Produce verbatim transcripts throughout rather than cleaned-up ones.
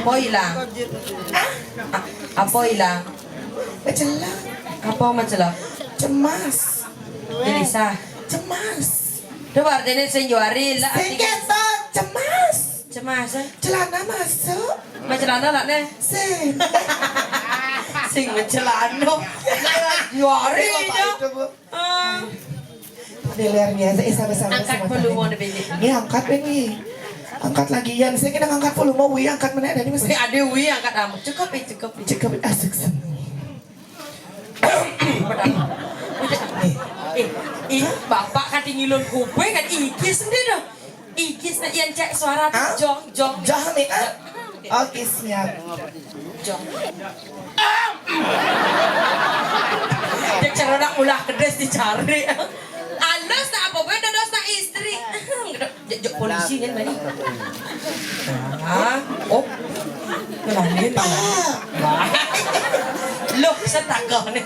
Apa ilang? Ah? Apa ilang? Macelak. Apa macelak? Cemas. Gelisah. Cemas. Coba artinya sing juari lah. Sing ketok, cemas. Cemas, eh? Celana masuk. Mas celana lah, neh. Sing. Sing mencelana. Juari. Apa itu, Bu? Ah. Ini luar biasa, eh, sama-sama. Angkat volume, ada bini. Ini angkat, ini. Angkat lagi, Yan. Saya kena angkat volume, Wi, angkat mana tadi, Mas? Ada Wi, angkat amat. Cukup, eh, cukup, eh. Cukup, asik sih. Eh, eh, bapak katingilun kuping kan, iki sendiri dah. Iki sendiri yang cek suara tuh, jong, jong. Jong nih, ah? Oke, siap. Jong. Cek cara nak ulah kedes dicari. Alus nak apa, boy, dados nak istri. Jok polisi kan, Bani. Ah, oh. Ngelangin. Loh, setagah nih.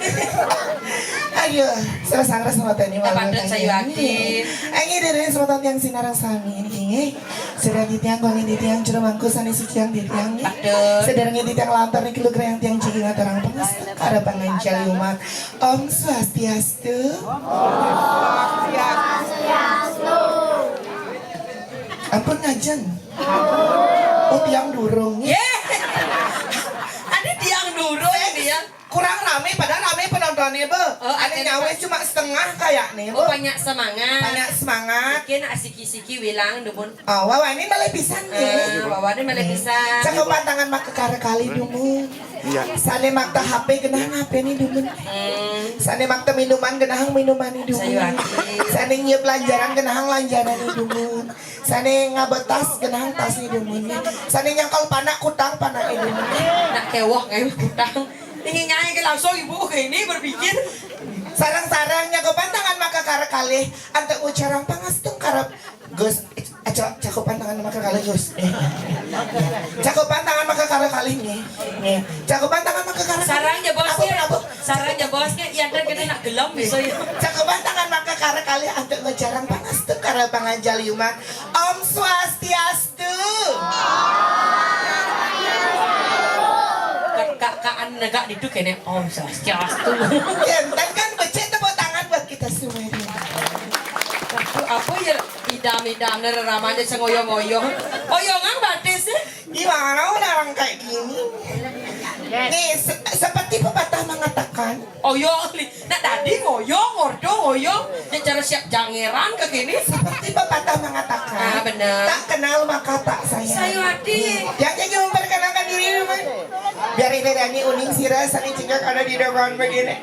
Ayo, salah sangka sama tadi malam. Padahal saya yakin. Ayo, dari sama tadi yang sinarang sami ini. Sedang di tiang, kongin di tiang, jero mangku, sani suci yang di tiang. Sedang di tiang lantar, nih, kilo yang tiang, jigi ngatarang, pengas, karapangan, jali umat. Om Swastiastu. Ampun ngajeng. Oh, tiang durung. Ada tiang durung dia. Kurang rame, padahal rame penontonnya, Be. Oh, ada nyawa cuma setengah kayaknya, Be. Oh, banyak semangat. Banyak semangat. Mungkin asiki-siki wilang, dumun. Oh, wah, wah, ini malah pisan nih. Ah, wah, wah, ini malah pisan. Cakupan tangan mak kekara kali, dumun. Iya. Sane mak teh H P genah H P ni dumun. Hmm. Sane mak teh minuman genah minuman ni dumun. Sayuwati. Sane nyiep lanjaran genah lanjaran ni dumun. Sane ngabetas genah tas ni dumun. Sane nyangkol panak kutang panak ni dumun. Nak kewoh kayak kutang. Ini nyai ke langsung ibu ke ini berpikir. Sarang-sarang nyakupan tangan maka karep kalih antuk ucarang pangastung karep Gus, eh, ca-, cakupan tangan maka kalih, Gus. Eh. Cakupan tangan maka kalih kalih nih. Nih. Cakupan tangan maka kalih. Sarang ya, Bos, apa, ya. Apa? Sarang ya, Bos, ya. Iya, kan kita nak gelem bisa ya. Cakupan tangan maka kalih kalih antuk ngejarang pangastuk kara panganjali umat. Om Swastiastu. Kak, kak, kak, negak diduk kene. Om Swastiastu. Jantan kan becek tepuk tangan buat kita semua ini. Aduh, apa ya? Idam-idam, nih, ramanya sengoyong-ngoyong. Oyongan batis, eh? Gimana orang kayak gini? Nih, se-, seperti pepatah mengatakan, oyong, li-, nak tadi ngoyong, ordo ngoyong, ya cara siap jangeran ke gini. Seperti pepatah mengatakan, ah, benar. Tak kenal maka tak sayang. Sayuwati. Nih, yang jadi memperkenalkan diri dulu, Man. Biar ini Dani Uning Sira sani cingkak ada di depan begini.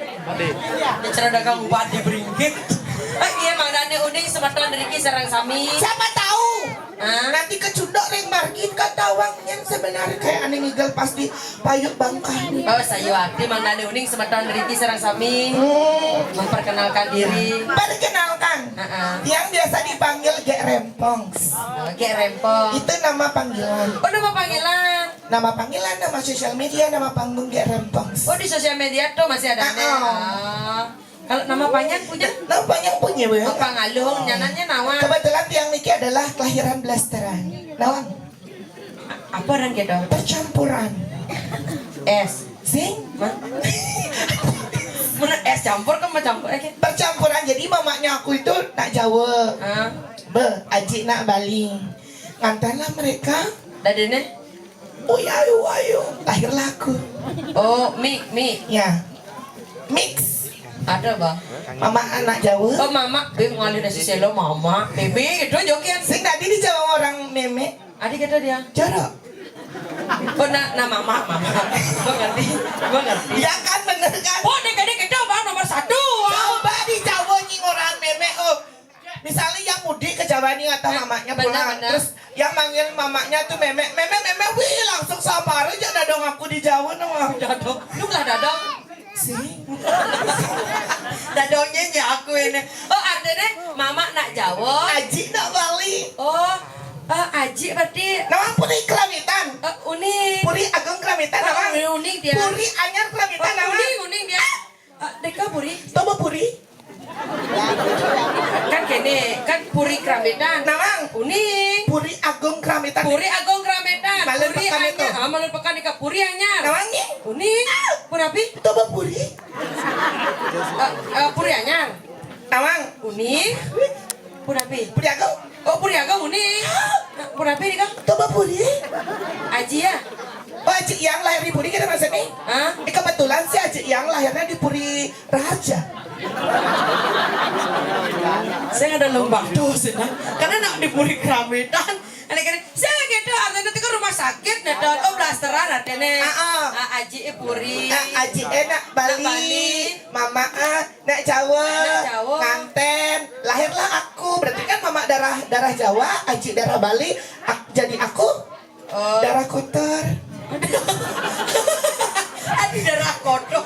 Bicara dagang bupati beringgit. Eh, iya, Mang Dani Uning semeton riki sareng sami. Siapa tahu? Hah? Nanti kecundok ring margin katawang yang sebenarnya kayak aneh ngigel pasti payuk bangkah. Oh, sayuwati Mang Dani Uning semeton riki sareng sami. Hmm. Memperkenalkan diri. Perkenalkan. Heeh. Yang biasa dipanggil Gek Rempong. Oh, Gek Rempong. Itu nama panggilan. Oh, nama panggilan. Nama panggilan, nama sosial media, nama panggung Gek Rempong. Oh, di sosial media tuh masih ada. Ah, nih. Ah. Oh. Kalau nama panjang punya? Nama panjang punya, Bu. Oh, Pangalung, nyanannya nawan. Kebetulan tiang niki adalah kelahiran blasteran. Nawan. Apa orang gitu? Percampuran. Es. Sing? Mana es campur kan mau campur, eh? Percampuran. Jadi mamanya aku itu nak Jawa. Ah. Be, aji nak Bali. Ngantanlah mereka. Dadene? Uyayu, ayu. Lahirlah aku. Oh, mi, mi. Ya. Mix. Ada, Bang. Mama anak Jawa. Oh, mama, be ngalih nasi selo, mama. Bebe, gitu, jokian. Sing tadi di Jawa orang Mémé. Adi kéto dia. Cara. Oh, nah, nah, mama, mama. Gua ngerti, gua ngerti. Ya kan, bener kan? Oh, dia gede-gede, Bang, nomor satu. Coba di Jawa nying orang mémé, oh. Misalnya yang mudik ke Jawa nih atau mamanya pulang, bener. Terus yang manggil mamanya tuh mémé, mémé, mémé, wih, langsung samar aja dadong aku di Jawa nama. Dadong, lu lah dadong. Sing. Dadongnya nya aku ini. Oh, artinya mama nak Jawa. Aji nak Bali. Oh, eh, aji berarti. Nama Puri Keramitan? Eh, unik. Puri Agung Keramitan, oh, nama? Unik dia. Puri Anyar Keramitan, oh, nama? Unik, unik dia. Eh, deka Puri. Toba Puri. Kan kene, kan Puri Keramitan. Nawang. Uning. Puri Agung Keramitan. Puri Agung Keramitan. Malu Puri pekan Anyar. Itu. Ah, malu pekan ika Puri Anyar. Nawang nih. Uning. Puri api? Toba Puri. Eh, eh, Puri Anyar. Nawang. Uning. Puri api? Puri Agung. Oh, Puri Agung uning. Puri api nih, Kang? Toba Puri. Aji ya? Oh, Aji yang lahir di Puri kita maksudnya? Hah? Eh, kebetulan sih Aji yang lahirnya di Puri Raja. Saya ada lembah tuh, sih, nah. Karena nak di Puri Keramitan, ada kene, saya gitu, artinya itu kan rumah sakit, nah, dan, oh, blasteran artinya. Ah, ah. Ah, Aji, eh, Puri. Ah, Aji, eh, nak Bali. Nak Bali. Mama, ah, nak Jawa. Nak Jawa. Nganten. Lahirlah aku. Berarti kan mama darah, darah Jawa, Aji darah Bali. Ak-, jadi aku Oh. Darah kotor. Aduh, darah kotor.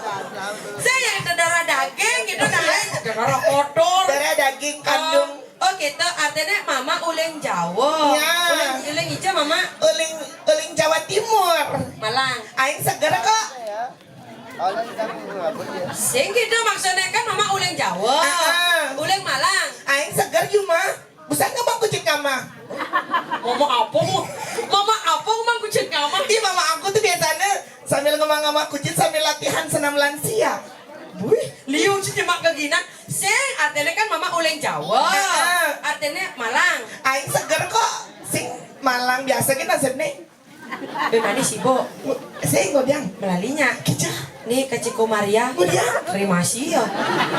Saya yang ada darah daging gitu, nah. Darah kotor. Darah daging kandung. Oh, oh, gitu. Artinya mama uling Jawa. Ya. Uling, uling ijo, mama. Uling, uling Jawa Timur. Malang. Aing seger kok. Sing gitu maksudnya kan mama uling Jawa. Ah, ah. Uling Malang. Aing seger, Juma. Busan ngemang kucit kama. Mama apa? Mama apa ngemang kucit kama? Ih, mama aku tuh biasanya sambil ngemang-ngemang kucit sambil latihan senam lansia. Wih, liu sih cuma kegina. Sing, artinya kan mama uling Jawa. Heeh. Artinya Malang. Aing seger kok. Sing Malang biasa gitu nasib nih. Bé mani sibuk. Sing, Godiang. Melalinya. Kija. Nih, ke Ciko Maria. Godiang. Kremasi ya.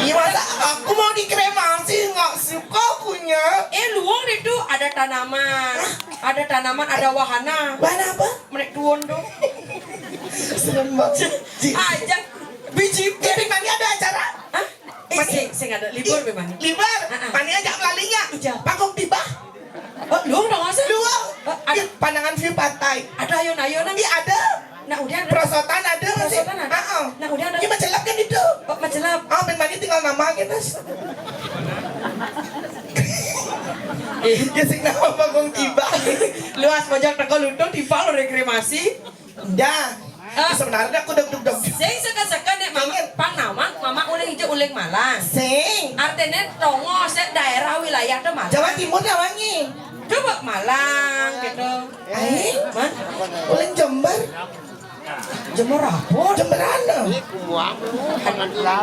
Iya, masa aku mau dikremasi? Nggak suka akunya. Eh, luang itu ada tanaman. Hah? Ada tanaman, ada wahana. Wahana apa? Menek tuon tuh. Serem banget. Aja. Biji. Tapi mani ada acara? Hah? Eh, Mani, sing, sing ada libur, ih, bé mani. Libur. Heeh. Mani ajak melalinya. Ija. Panggung tiba. Oh, luang dong, masa? Luang. Oh, ada. Ih, pandangan view pantai. Ada ayun-ayunan? Ih, ada. Nah, udah ada. Perosotan ada masih. Perosotan ada. Heeh. Nah, udah ada. Ini macelap kan itu? Oh, macelap. Oh, bé mani tinggal nama gitu. Ih. Ya sing nama panggung tiba. Luas pojok teko lutung tiba lo rekreasi. Dah. Eh. Sebenarnya aku deg deg deg. Sing seka-seka nek mama pang nawang, mama uling ijo uling Malang. Sing. Artinya tongo sing daerah wilayah tuh Malang. Jawa Timur nawangi. Coba Malang gitu. Aing? Hah? Uling Jember. Jember apa? Jemberana.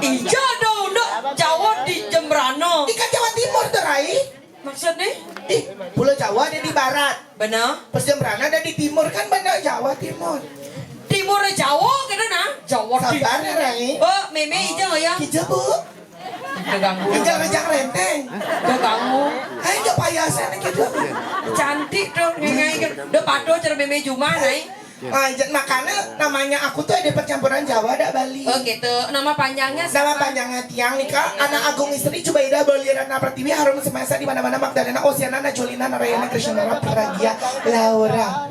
Ijo dong, dok. Jawa di Jemberana. Ikan Jawa Timur tuh, Rai. Maksudnya? Ih, Pulau Jawa ada di barat. Benar. Pas Jemberana ada di timur, kan benar Jawa Timur. Timur Jawa gitu nah. Jawa Timur. Sabar ya, Rai. Oh, mémé ijo ya. Ijo, Bu. Keganggu. Ijo rejang renteng. Keganggu. Ayo, payasan gitu. Cantik tuh, ngai-ngai gitu. Udah patuh cara mémé Juma, Rai. Ah, jan-, makanya namanya aku tuh ada percampuran Jawa ada Bali. Oh gitu. Nama panjangnya siapa? Nama panjangnya tiang nih, Kak. Anak Agung Istri Jubaidah Bali Ratna Pertiwi, harum semesta di mana-mana, Magdalena, Oceana, Najulina, Narayana, Krishnara, Pragia, Laura.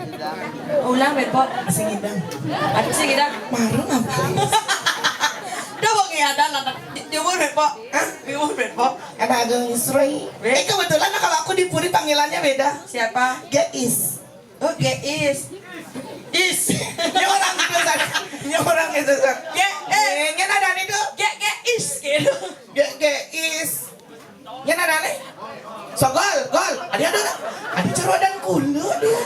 Ulang, Bepo. Sing idang. Aduh, sing idang. Marung apa? Dah, Bang, ya, dan, dan, di, di umur, Bepo. Hah? Di umur, Bepo. Anak Agung Istri. Be- Eh, kebetulan kalau aku di Puri panggilannya beda. Siapa? Geis. Oh, Geis. Is. Ini orang gitu, San. Ini orang gitu, San. Ge, eh. Eh, ini ada nih tuh. Ge, Geis, gitu. Ge, Geis. Ini ada nih. Sogol, gol. Ada, ada, ada. Ada cerodan kulo dia.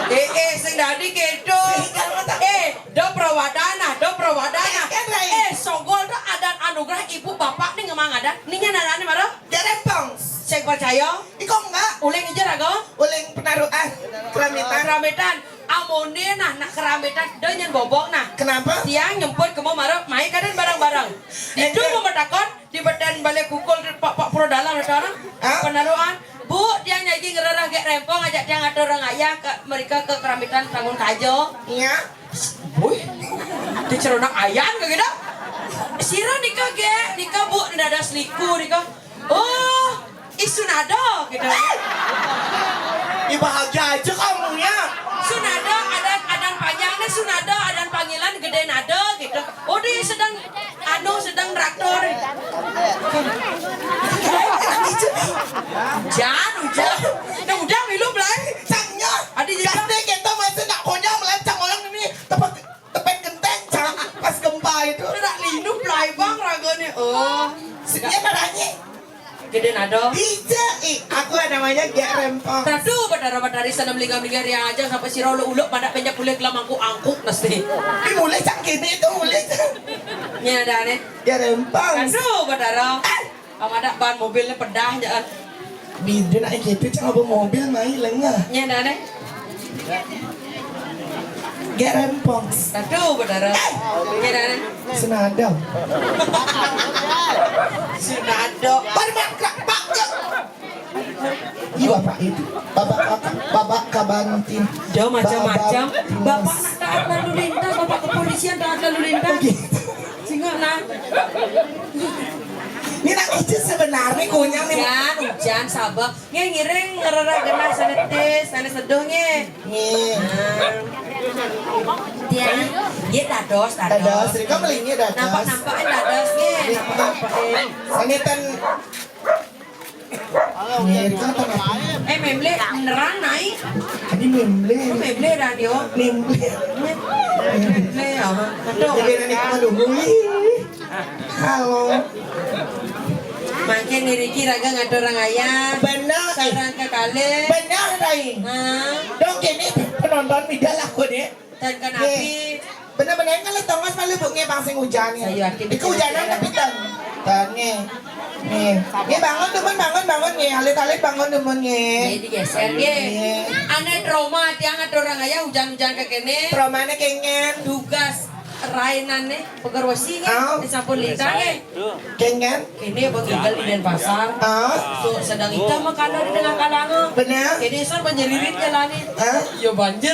Eh, eh, sing dadi gitu. Sing kan mata. Eh, do prawadana, do prawadana. Eh, kan, Rai. Eh, Sogol tuh ada anugerah ibu bapak nih ngemang ada. Nih, ini ada nih, Maro. Jarempong. Sing percaya. Iko enggak. Uling ijo raga. Uling penaruhan. Keramitan. Keramitan. Amoné nah, nak keramitan, do nyen bobok nah. Kenapa? Tiang nyemput kemo maro, mai kadén bareng-bareng. Itu mau metakon, di beten balé kukul, Pak, Pak Pro Dalam ada orang. Hah? Penaruhan. Bu, tiang jagi ngrereh Gék Rémpong, ajak tiang atur Rang Ayah ka, mrika ka Kerambitan Tranggun Kaja. Iya. Wih, diceronak ayan ka kita. Sira nika, Gék? Nika, Bu, dados Liku nika. Oh, I Sunada gitu. Ih, bahagia aja kamu ya. Sunada, adan, adan panjangnya Sunada, adan panggilan Gedé Nada gitu. Oh, dia sedang anu, sedang traktor. Hujan, hujan. Nah, udah milu belai. Cangnya. Adi, gas deh, kita masih nak konyol melancang orang ini. Tepat tepen genteng, cang, pas gempa itu. Nak linu belai bang ragane. Oh. Dia marahnya. Gedé Nada. Bisa, ih, aku namanya Gék Rémpong. Aduh, Betara Betari sana melingga-melingga riang aja sampai sira uluk-uluk pada penjak kulit lah mangkuk angkuk mesti. Di mulai cang kene itu mulai cang. Nya ada nih. Gék Rémpong. Aduh, Betara. Amadak ban mobilnya pedah aja. Bida nak gitu cang apa mobil mai lengah. Nya ada nih. Gék Rémpong. Aduh, Betara. Nya ada nih. Senada. Senada. Pada mangkrak, mangkrak. Iya, Bapak itu. Bapak, Bapak, Bapak Kabantin. Dia macam-macam. Bapak taat lalu lintas, Bapak kepolisian taat lalu lintas. Oke. Singa nah. Ini nak itu sebenarnya kunyang nih. Hujan, hujan, sabar. Nggih, ngiring ngrereh genah sané tis, sané seduh nggih. Nggih. Nah. Tiang, nggih dados, dados. Dados, rika melingit dados. Nampak-nampakan dados nggih, nampak-nampakan. Sané ten. Nggih, rika ten. Eh, memble beneran naik. Tadi memble. Oh, memble radio. Memble. Memble, ya. Betul. Jadi nanti kamu dulu. Halo. Mangkin niriki raga ngatur Rang Ayah. Bener. Sareng kekalih. Bener, Rai. Hah? Dong, kene penonton mida lah, kok, Dek. Dan kanapi? Bener-bener kan le tongos malu, Bu, nggih, bang sing hujan, nggih. Saya yakin. Iku hujanan tapi ten. Ten, nggih. Nggih. Nggih, bangun, dumun, bangun, bangun, nggih. Alit-alit bangun, dumun, nggih. Nggih, digeser, nggih. Nggih. Ané trauma, tiang ngatur Rang Ayah hujan-hujan ke kene. Traumane kengen. Tugas rainane. Pegar wesi nggih, oh. Disampun lintang nggih. Keng kan? Ini apa tinggal di Denpasar? Ah. So, sedang kita makanan di tengah kalangan. Benar. Ini sor banjiririt jalanin. Ah. Ya banjir.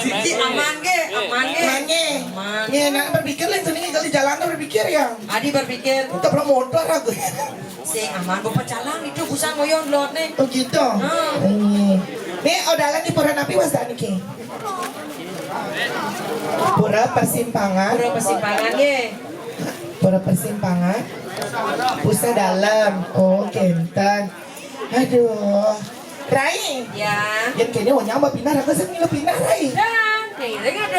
Siki aman nggih, aman nggih. Aman nggih. Aman. Nggih, nak berpikir lah sini kalau di jalan tuh berpikir ya. Adi berpikir. Tabrak motor aku. Sing aman, bapak calang itu pusat ngoyon lot nih. Oh gitu. Hmm. Nih, odalan di pura napi wasta niki? Pura Persimpangan. Pura Persimpangan nggih. Pura Persimpangan. Pusat dalam. Oh, kenten. Aduh. Rai. Ya. Yang kene onyang pindah, aku sing pindah, Rai. Dan, kene ada